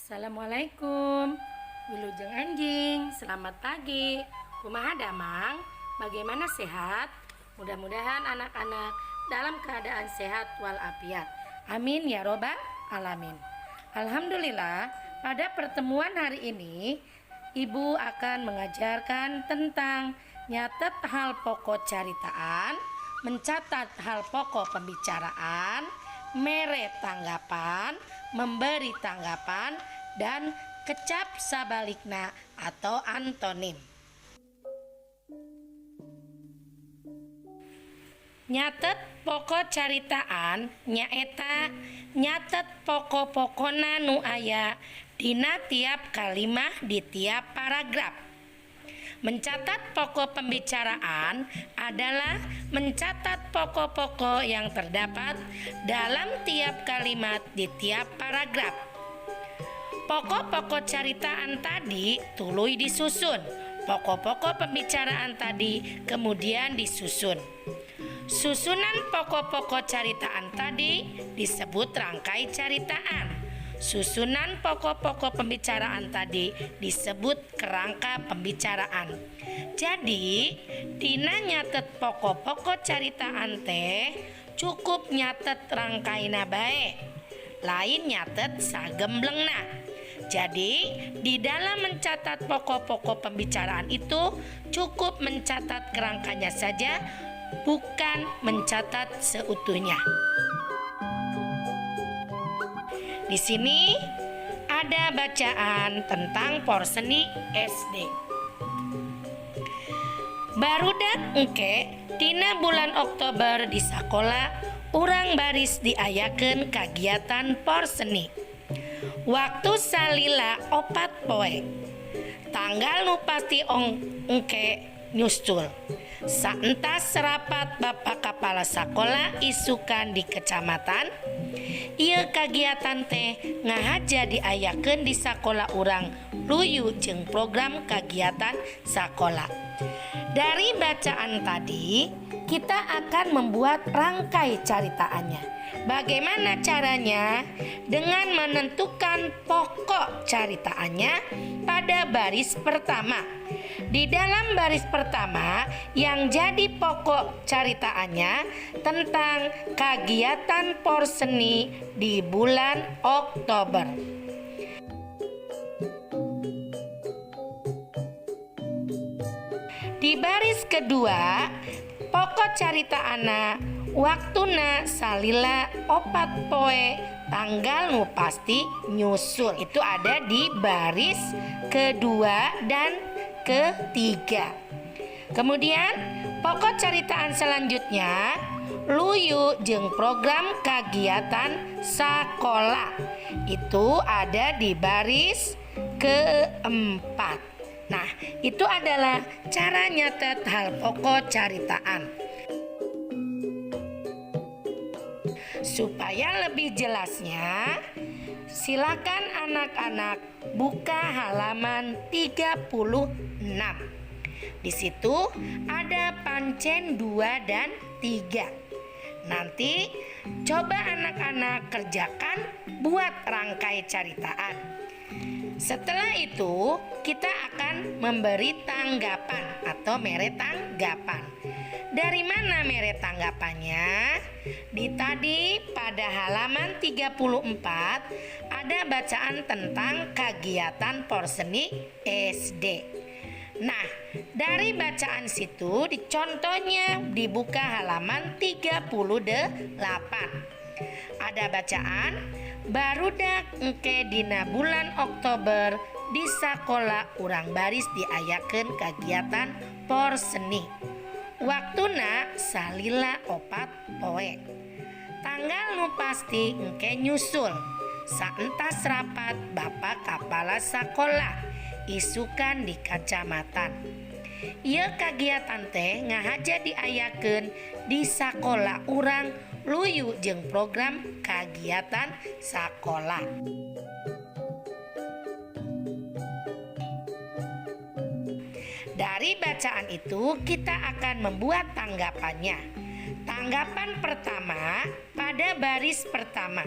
Assalamualaikum. Wilujeng enjing, selamat pagi. Kumaha damang? Bagaimana, sehat? Mudah-mudahan anak-anak dalam keadaan sehat walafiat. Amin ya robbal alamin. Alhamdulillah, pada pertemuan hari ini Ibu akan mengajarkan tentang nyatet hal pokok caritaan, mencatat hal pokok pembicaraan, mere tanggapan, memberi tanggapan, dan kecap sabalikna atau antonim. Nyatet pokok caritaan nyaeta nyatet pokok-pokona nu aya dina tiap kalimah di tiap paragraf. Mencatat pokok pembicaraan adalah mencatat pokok-pokok yang terdapat dalam tiap kalimat di tiap paragraf. Pokok-pokok caritaan tadi tuluy disusun. Pokok-pokok pembicaraan tadi kemudian disusun. Susunan pokok-pokok caritaan tadi disebut rangkai caritaan. Susunan pokok-pokok pembicaraan tadi disebut kerangka pembicaraan. Jadi, dina nyatet pokok-pokok caritaan teh cukup nyatet rangkaina bae. Lain nyatet sagemblengna. Jadi, di dalam mencatat pokok-pokok pembicaraan itu cukup mencatat kerangkanya saja, bukan mencatat seutuhnya. Di sini ada bacaan tentang Porseni SD. Barudak, engke dina bulan Oktober di sakola urang baris diayakeun kagiatan Porseni. Waktu salila 4 poe. Tanggal nu pasti engke nyusul. Saentas rapat Bapak Kepala Sekolah isukan di kecamatan. Ieu kagiatan teh ngahaja diayakeun di sakola urang luyu jeung program kagiatan sakola. Dari bacaan tadi, kita akan membuat rangkai caritaannya. Bagaimana caranya? Dengan menentukan pokok caritaannya pada baris pertama. Di dalam baris pertama yang jadi pokok caritaannya tentang kegiatan Porseni di bulan Oktober. Di baris kedua, pokok caritaanana waktuna salila 4 poe, tanggal nu pasti nyusul. Itu ada di baris kedua dan ketiga. Kemudian pokok caritaan selanjutnya luyu jeung program kegiatan sekolah. Itu ada di baris keempat. Nah, itu adalah cara nyatet hal pokok caritaan. Supaya lebih jelasnya, silakan anak-anak buka halaman 36. Di situ ada pancen 2 dan 3. Nanti coba anak-anak kerjakan buat rangkai caritaan. Setelah itu, kita akan memberi tanggapan atau mere tanggapan. Dari mana mere tanggapannya? Di tadi pada halaman 34 ada bacaan tentang kegiatan Porseni SD. Nah, dari bacaan situ di contohnya dibuka halaman 38. Ada bacaan barudak, engke dina bulan Oktober di sakola urang baris diayakeun kegiatan Porseni. Waktuna salila 4 poe. Tanggal nu pasti engke nyusul. Saentas rapat Bapak Kepala Sekolah isukan di kecamatan. Ieu kagiatan teh ngahaja diayakeun di sakola urang luyu jeung program kagiatan sakola. Dari bacaan itu kita akan membuat tanggapannya. Tanggapan pertama pada baris pertama.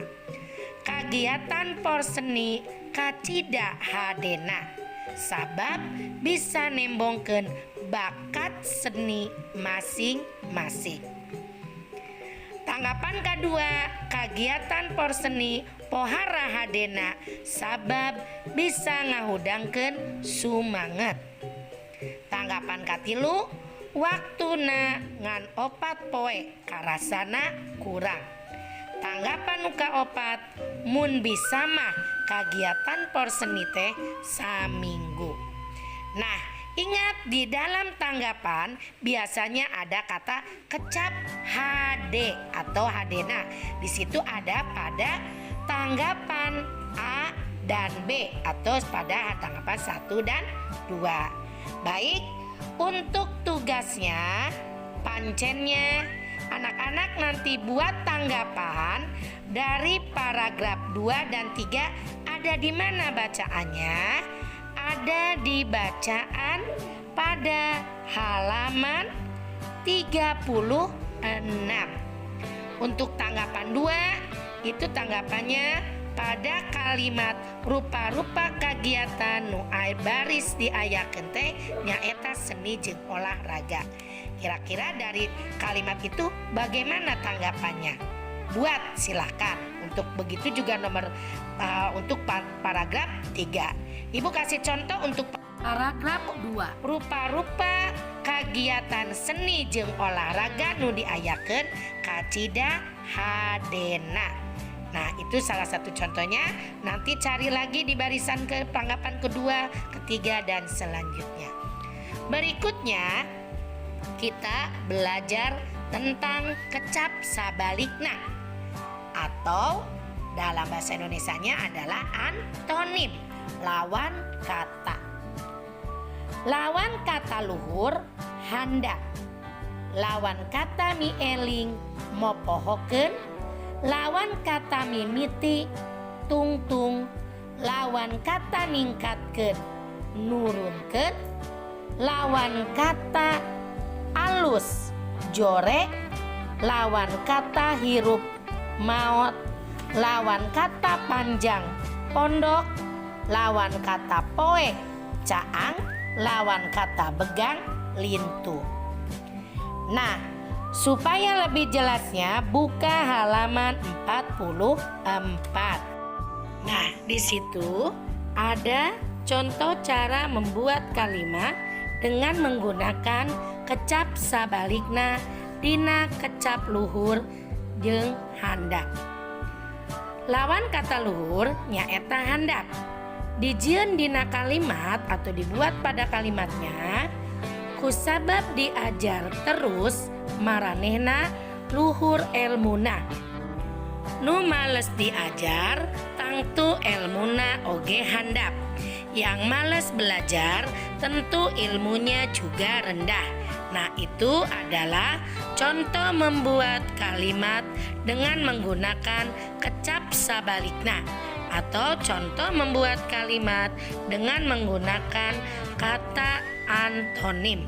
Kagiatan porseni kacida hadena sabab bisa nembongkeun bakat seni masing-masing. Tanggapan kedua, kagiatan porseni pohara hadena sabab bisa ngahudangkeun sumanget. Tanggapan katilu, waktuna ngan 4 poe, karasana kurang. Tanggapan nu kaopat, mun bisa mah kagiatan porseni teh saminggu. Nah, ingat, di dalam tanggapan biasanya ada kata kecap HD atau hadena. Di situ ada pada tanggapan A dan B atau pada tanggapan 1 dan 2. Baik, untuk tugasnya, pancennya, anak-anak nanti buat tanggapan dari paragraf 2 dan 3. Ada di mana bacaannya? Ada di bacaan pada halaman 36. Untuk tanggapan 2 itu tanggapannya pada kalimat rupa-rupa kegiatan nu baris diayakeun teh nyaeta seni jeung olahraga. Kira-kira dari kalimat itu bagaimana tanggapannya? Buat, silahkan. Untuk begitu juga nomor untuk paragraf 3. Ibu kasih contoh untuk paragraf 2. Rupa-rupa kegiatan seni jeung olahraga nu diayakeun kacida hadena. Nah, itu salah satu contohnya. Nanti cari lagi di barisan ke tanggapan kedua, ketiga, dan selanjutnya. Berikutnya, kita belajar tentang kecap sabalikna atau dalam bahasa Indonesianya adalah antonim, lawan kata. Lawan kata luhur, handap. Lawan kata mieling, mopohokeun. Lawan kata mimiti, tungtung. Lawan kata ningkatkeun, nurunkeun. Lawan kata alus, jore. Lawan kata hirup, maot. Lawan kata panjang, pondok. Lawan kata poek, caang. Lawan kata begang, lintuh. Nah, supaya lebih jelasnya, buka halaman 44. Nah, di situ ada contoh cara membuat kalimat dengan menggunakan kecap sabalikna dina kecap luhur jeung handap. Lawan kata luhur nyaeta handap. Dijieun dina kalimat atau dibuat pada kalimatnya, kusabab diajar terus maranehna luhur elmuna. Nu males diajar tangtu elmuna oge handap. Yang males belajar tentu ilmunya juga rendah. Nah, itu adalah contoh membuat kalimat dengan menggunakan kecap sabalikna atau contoh membuat kalimat dengan menggunakan kata antonim.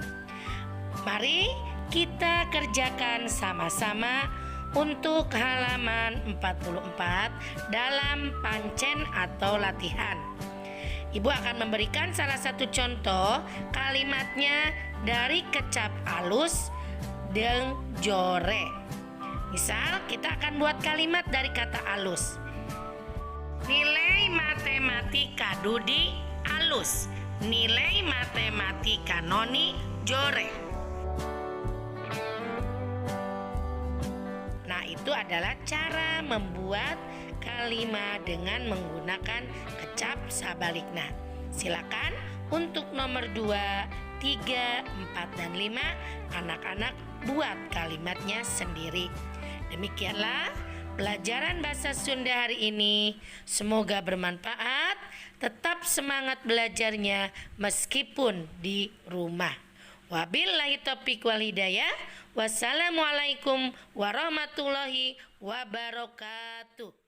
Mari kita kerjakan sama-sama untuk halaman 44 dalam pancen atau latihan. Ibu akan memberikan salah satu contoh kalimatnya dari kecap alus dan jore. Misal, kita akan buat kalimat dari kata alus. Nilai matematika Dudi alus. Nilai matematika Noni jore. Nah, itu adalah cara membuat kalimat dengan menggunakan kecap sabalikna. Silakan untuk nomor 2, 3, 4, dan 5 anak-anak buat kalimatnya sendiri. Demikianlah pelajaran bahasa Sunda hari ini. Semoga bermanfaat. Tetap semangat belajarnya meskipun di rumah. Wabillahi taufiq wal hidayah. Wassalamualaikum warahmatullahi wabarakatuh.